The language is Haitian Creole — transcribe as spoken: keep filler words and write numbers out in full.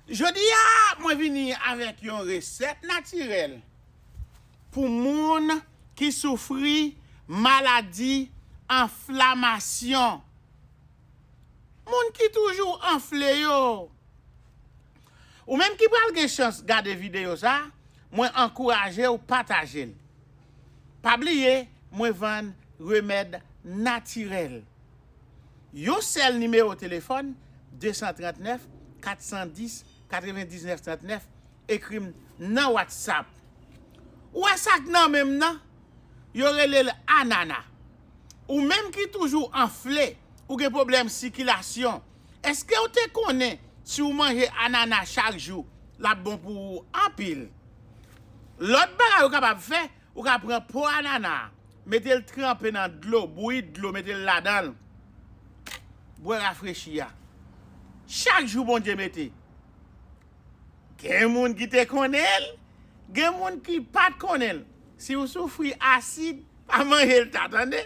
Jodi a, mwen vini avèk yon resèt natirèl pou moun ki soufri maladi anflamasyon. Moun ki toujou anfle yo. Ou menm ki pral gen chans gade videyo sa, mwen ankouraje w pataje l. Pa bliye, mwen vann remèd natirèl. Yon sèl nimewo telefòn, de san trannèf, kat san dis, katrevendiznèf trannèf, ekri m nan WhatsApp. Ou wè sa k nan men m nan? Yo rele l anana. Ou menm ki toujou anfle, ou gen pwoblèm sikilasyon, èske w te konnen si w manje anana chak jou, l ap bon pou ou anpil? Lòt bagay ou kapab fè, ou ka pran po anana, mete l tranpe nan dlo, bouyi dlo, mete l ladan l. Bwè rafrechi a. Chak jou Bondye mete. Gen moun ki te konnen l, gen moun ki pa t konnen l. Si w soufri asid, pa manje l ta, tande.